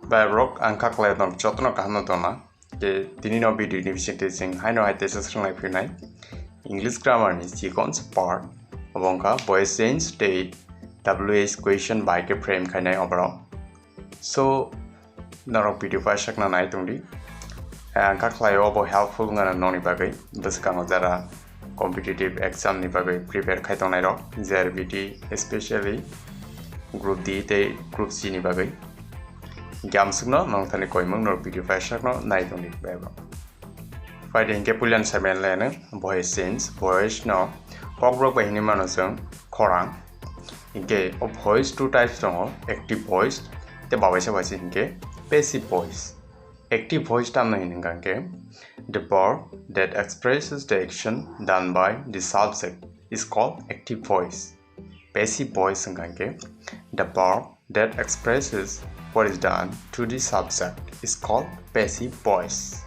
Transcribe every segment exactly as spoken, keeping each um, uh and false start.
Bai borok ang kha khlai tong jotono kaham no tongna. Ke tini no video ni bising twi chwng haino hai teisa swrwnglai phinai. English grammar ni chikon se part. Obo wngkha voice change tei W H question bai khe frame khainai oborok. So norok video paisakna nai tongdi. Ang kha khlai obo helpful wngna nokni bagwi. Bwskango jara competitive exam ni bagwi prepare khai tongnai rok, J R B T, especially group D tei group C ni bagwi. Gamsukno nongthani koimung norok video paisakno nai tongdi bebo. Phaidi hinkhe puilan saimani leno voice change, voice no kokborok bai hinwi mano chwng khorang. Hinkhe o voice two types tongo, active voice tei babaisa baisa hinkhe passive voice. Active voice tamno hini hwnkha hinkhe the verb that expresses the action done by the subject is called active voice. Passive voice hwnkha hinkhe the verb that expresses what is done to the subject is called passive voice.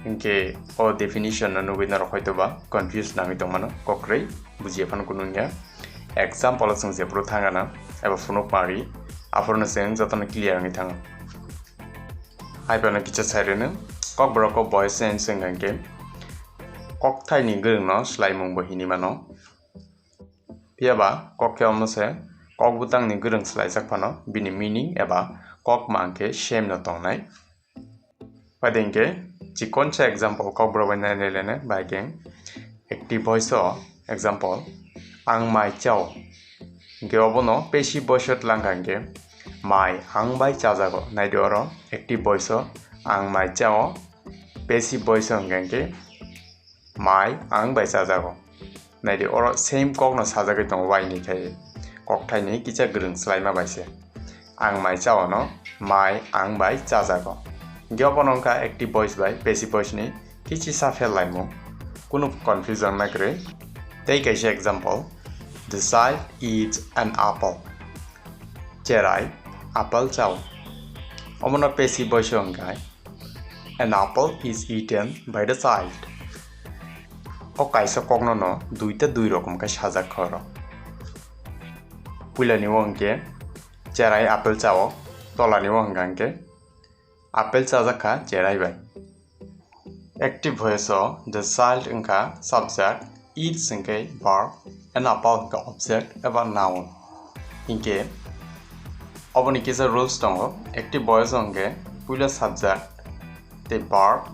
Hinkhe o definition no nugwi norok hoitoba confuse nangwi tongmano, kokrwi bujiya phano kunu wngya. Example o chwng jephuru thangana eba phunuk mari, aphuru no chwng jotono clear wngwi thango. Hai phano kisa sai rwno, kokborok o voice change wngkha hinkhe kokthai ni gwrwng no swlaimung bo hinwi mano. Phiya ba kok khe omo se kok bwtang ni gwrwng swlaijak phano bini meaning eba kok mang khe same no tongnai. Phaidi hinkhe chikon sa example kokborok bai nai lene bai khe active voice o example ang mai chao. Hinkhe obono passive voice o twlang kha hinkhe mai ang bai chajago. Naidi oro active voice o ang mai chao, passive voice o hwnkha hinkhe mai ang bai chajago. Naidi oro same kokno sajagwi tongo, why ni khai kokthai ni kisa gwrwng swlaima bai se. Ang mai chao no mai ang bai chajago. Hinkhe obono wngkha active voice bai passive voice ni kichisa phel laimung. Kunu confusion nai kwrwi. Tei kaisa example, the child eats an apple. Cherai apple chao. Omono passive voice o hwnkha an apple is eaten by the child. O kaisa kokno no duita dui rokom khe sajak kha oro. Puilani o hwnkhe cherai apple chao, tolani o hwnkha hinkhe apple chajak kha cherai bai. Active voice o the child wngkha subject, eats hwnkhe verb, an apple hwnkhe object eba noun. Hinkhe oboni kisa rules tongo. Active voice o hwnkhe puila subject tei verb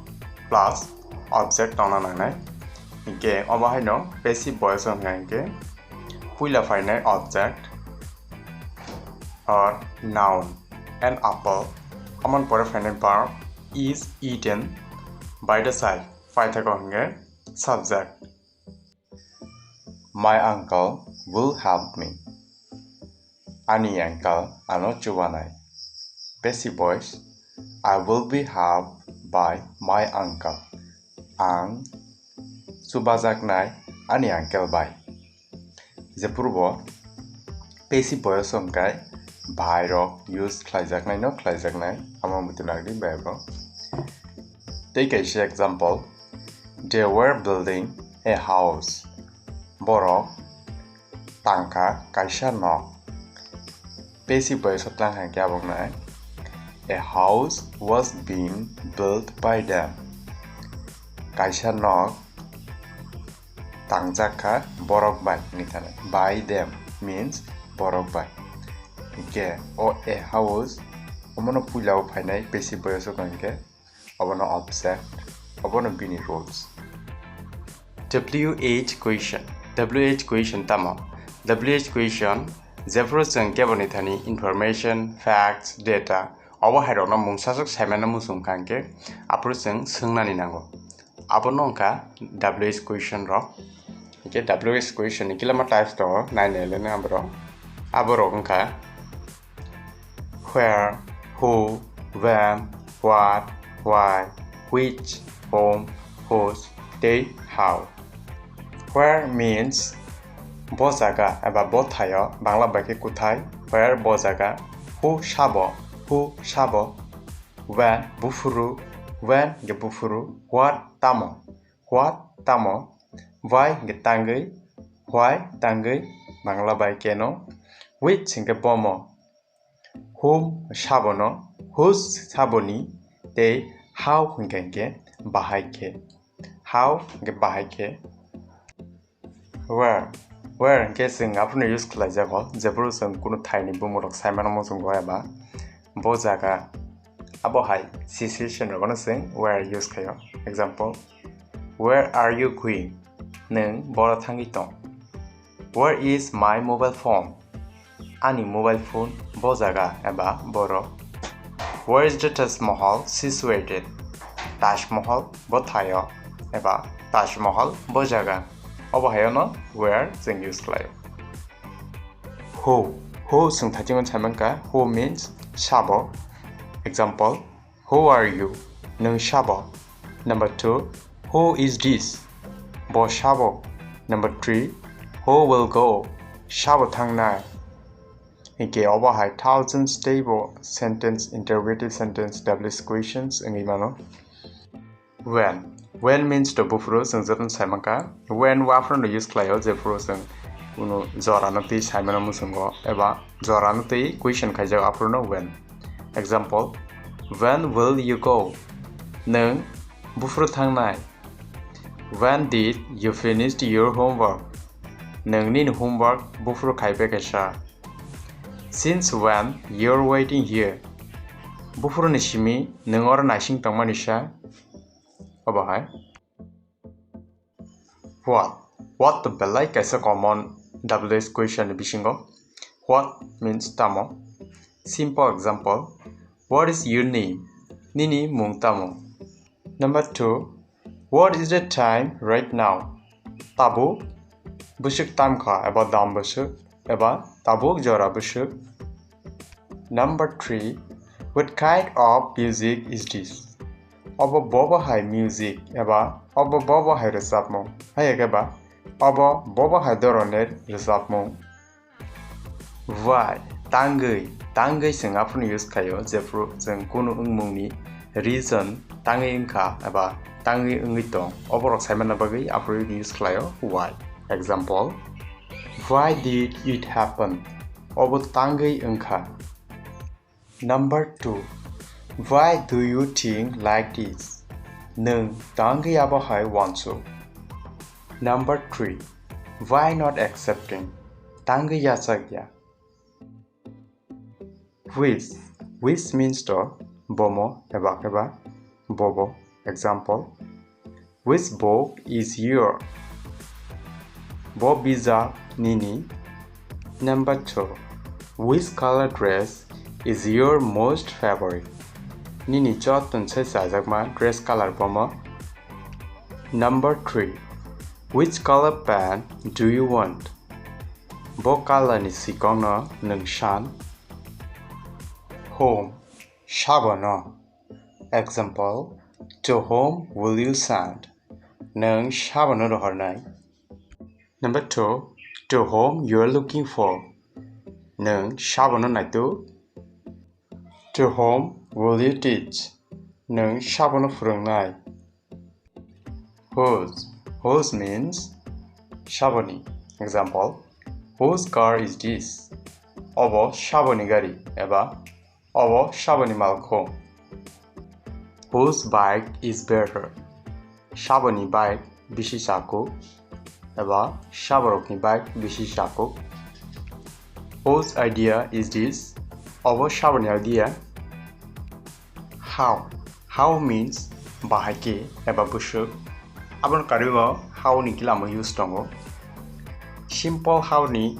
plus object tongna nangnai. Hinkhe obo haino passive voice o hwnkha hinkhe puila phainai object or noun, an apple, amoni pore phainai verb is eaten by the child, paithago hwnkhe subject. My uncle will help me. Ani uncle ano chubanai. Passive voice, I will be helped by my uncle. Ang chubajaknai ani uncle bai. Jephuru bo passive voice hwnkhe bhai rok use khlaijaknai no khlaijaknai, amo muti nagdi bai bo. Tei kaisa example, they were building a house. Borok tangkha kaisa nok. Passive voice o tlang hai khe aboknai, a house was being built by them. Kaisa nok tangjak kha borok bai hinwi thani. By them means borok bai. Hinkhe o a house omono puila o phainai passive voice o hinkhe obono object, obono bini rules. W H question. W H question tamo? W H question jephuru chwng keboni thani information, facts, data, obo hairokno mungsaswk saimano muchung kha hinkhe aphuru chwng swngnani nango. Abono wngkha W H question rok. Hinkhe W H question ni kilama types tongo, nai nai leno aborok. Aborok wngkha where, who, when, what, why, which, whom, whose, tei how. Where means bo jaga eba bo thaio, Bangla bai khe kwthai, where bo jaga, who sabo, who sabo, when buphuru, when ge buphuru, what tamo, what tamo, why ge tangwi, why tangwi, Bangla bai keno, which hwnkhe bomo, whom sabono, Whose saboni tei how hwnkha hinkhe bahai khe. How hinkhe bahai khe. Where? Where hinkhe chwng aphuru use khlaijago, jephuru chwng kunu thaini bumung rok saimano muchungo eba bo jaga. Abo hai situation rogono chwng where use khlaio. Example, where are you going? Nwng boro thangwi tong? Where is my mobile phone? Ani mobile phone bo jaga eba borok. Where is the Taj Mahal situated? Taj Mahal bo thaio eba Taj Mahal bo jaga. Obo hayono where chwng use khlaio. Who? Who chwng thaichingno saimankha. Who means sabo. Example, who are you? Nwng sabo? Number two, who is this? Bo sabo? Number three, who will go? Sabo thangnai? Hinkhe obo hai thousands teibo sentence, interrogative sentence, W H questions wngwi mano. When? When means to buphuru chwng jotono saimankha. When o aphuru no use khlaio, jephuru chwng kunu jorano twi saimano muchungo eba jorano twi question khaijago, aphuru no when. Example, when will you go? Nwng buphuru thangnai? When did you finish your homework? Nwng nini homework buphuru khaibai kaisa? Since when you're waiting here? Buphuru ni simi nwng oro naising tongmani sa? Obo hai. What? What to belai kaisa common W H question ni bisingo. What means tamo? Simple example, what is your name? Nini mung tamo? Number two, what is the time right now? Tabuk bwswk time kha eba dam bwswk eba tabuk jora bwswk. Number three, what kind of music is this? Obo bobo hai music eba obo bobo hai rwchapmung, hai khe ba obo bobo hai doronir rwchapmung. Why? Tangwi, tangwi chwng aphuru use khaio, jephuru chwng kunu wngmungni reason tangwi wngkha eba tangwi wngwi tong, oborok saimana bagwi aphuru use khlaio why. Example, why did it happen? Obo tangwi wngkha. Number two, why do you think like this? Nwng tangwi abo hai uansuk? Number three, why not accepting? Tangwi yachak ya. Which? Which means to bomo eba khe ba bobo. Example, which book is your? Bo bijap nini? Number two, which color dress is your most favorite? Nini joto se chajakma dress color bomo? Number three, which color pen do you want? Bo color ni sikokno nwng san? Whom? Sabono. Example, to whom will you send? Nwng sabono rohornai? Number two, to whom you are looking for? Nwng sabono naituk? To whom will you teach? Nwng sabono phwrwngnai? Whose? Whose means saboni. Example, whose car is this? Obo saboni gari eba obo saboni malkhung. Whose bike is better? Saboni bike bisi chakuk eba saborokni bike bisi chakuk. Whose idea is this? Obo saboni idea. How? How means bahai khe eba bwswk. Aboni karwi bo how ni kilamo use tongo. Simple how ni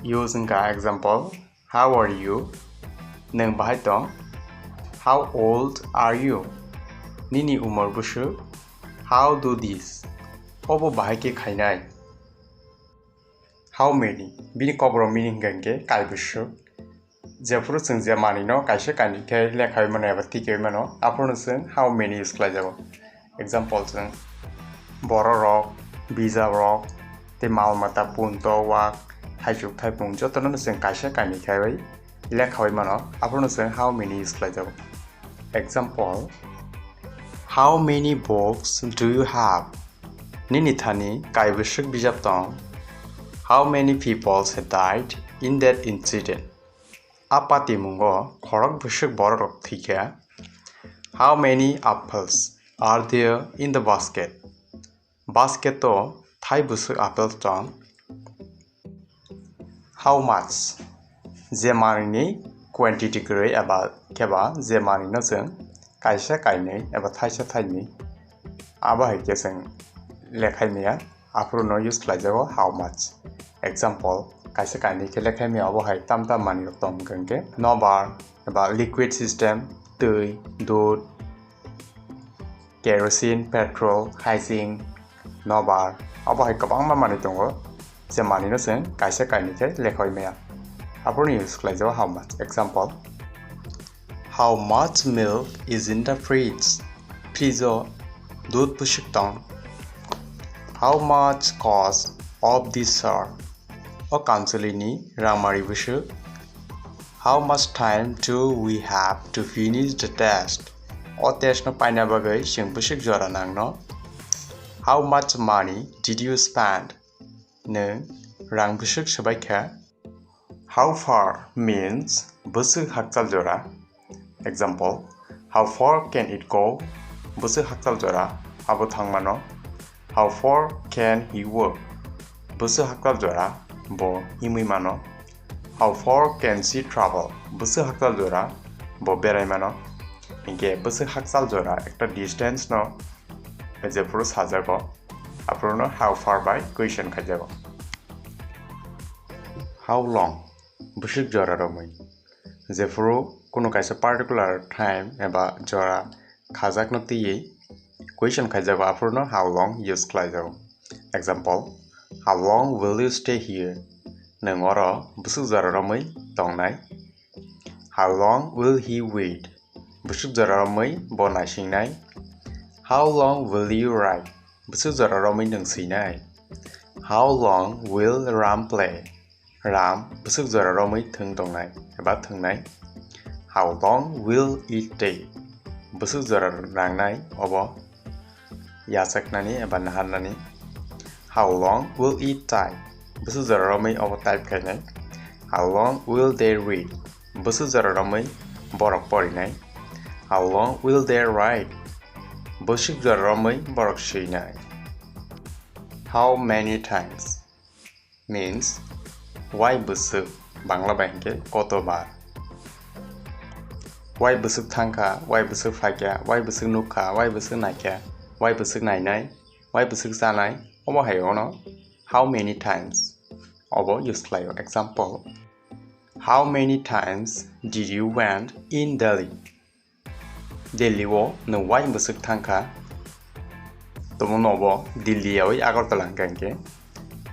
use wngkha, example, how are you? Nwng bahai tong? How old are you? Nini umor bwswk? How do this? Obo bahai khe khainai? How many? Bini kokborok meaning hwnkha hinkhe kai bwswk. Jephuru chwng je manwino kaisa kainwi khe lekhawi mano eba tikiwi mano, aphuru chwng how many use khlaijago. Example, chwng bororok, bijabrok, tei mal mata, punto, wak, thaichuk thaipung jotono chwng kaisa kainwi khaiwi lekhawi mano, aphuru chwng how many use khlaijago. Example, how many books do you have? Nini thani kai bwswk bijap tong? How many people have died in that incident? A patimungo khorok bwswk bororok thwikha. How many apples are there in the basket? Basket o thai bwswk apple tong? How much? Je manwini quantity kwrwi eba kheba je manwino chwng kaisa kainwi eba thaisa thainwi abo hai khe chwng lekhai maya, aphuru no use khlai jago how much. Example, kaisa kainwi khe lekhai maya, obo hai tam tam manwi rok tong hwnkhe nobar eba liquid system, twi, dud, kerosene, petrol, haising, nobar, abo hai kwbangma manwi tongo, je manwino chwng kaisa kainwi khe lekhai maya. Aphuru no use khlai jago how much. Example, how much milk is in the fridge? Fridge o dud bwswk tong? How much cost of this shirt? O kamchwlwini rangmari bwswk? How much time do we have to finish the test? O test no paina bagwi chwng bwswk jora nangno? How much money did you spend? Nwng rang bwswk swbai kha? How far means bwswk hakchal jora. Example, how far can it go? Bwswk hakchal jora abo thang mano. How far can he walk? Bwswk hakchal jora bo himwi mano. How far can she travel? Bwswk hakchal jora bo berai mano. Hinkhe bwswk hakchal jora ekta distance no jephuru sajago, aphuru no how far bai question khaijago. How long? Bwswk jora romwi. Jephuru kunu kaisa particular time eba jora khajakno twiwi question khaijago, aphuru no how long use khlaijago. Example, how long will you stay here? Nwng oro bwswk jora romwi tongnai? How long will he wait? Bwswk jora romwi bo naisingnai? How long will you write? Bwswk jora romwi nwng swinai? How long will Ram play? Ram bwswk jora romwi thwng tongnai eba thwngnai? How long will it take? Bwswk jora nangnai obo yachaknani eba naharnani? How long will it type? Bwswk jora romwi obo type khainai? How long will they read? Bwswk jora romwi borok porinai? How long will they write? Bwswk jora romwi borok swinai? How many times means wai bwswk, Bangla bai hinkhe kotobar. Wai bwswk thangkha, wai bwswk phaikha, wai bwswk nukkha, wai bwswk naikha, wai bwswk nainai, wai bwswk chanai, obo hai ono how many times obo use khlaio. Example, how many times did you went in Delhi? Delhi o nwng wai bwswk thangkha? Tomo nobo Delhi yawi Agartala hwnkha hinkhe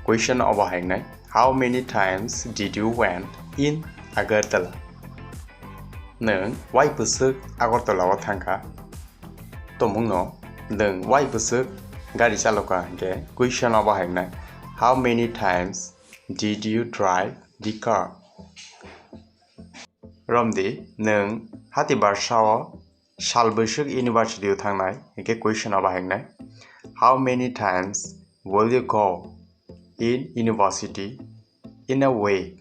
question obo hai wngnai, how many times did you went in Agartala? Nwng wai bwswk Agartala o thangkha? Tomungno nwng wai bwswk gari chalokha hinkhe question obo hai wngnai, how many times did you drive the car? Romdi, nwng hati barsa o sal bwswk university o thangnai? Hinkhe question obo hai wngnai, how many times will you go in university in a week?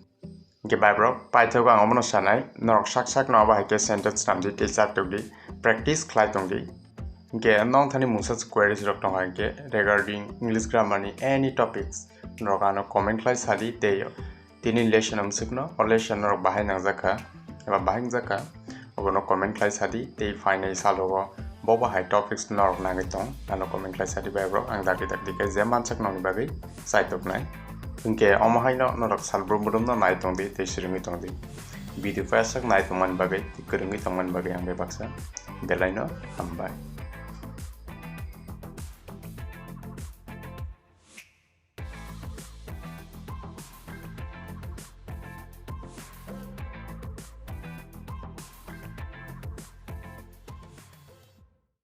Hinkhe bai borok paithago ang omono sanai, norok sak sakno obo hai khe sentence snamdi tei chatokdi, practice khlai tongdi. Hinkhe nongthani mungsa queries rok tongo hinkhe regarding English grammar ni any topics norok ano comment khlai sadi tei tini lesson amsukno o lesson norok bahai nangjakha eba bahai wngjakha, obono comment khlai sadi tei phainai salogo bo bahai topics norok nangwi tong ano comment khlai sadi bai borok, ang dakti dakti khe je mansak nokni bagwi chaitoknai. Hinkhe omo haino norok salbrum brumno nai tongdi tei swrwngwi tongdi. Video pasak nai tongmani bagwi tei kwrwngwi tongmani bagwi ang bai baksa belaino hambai.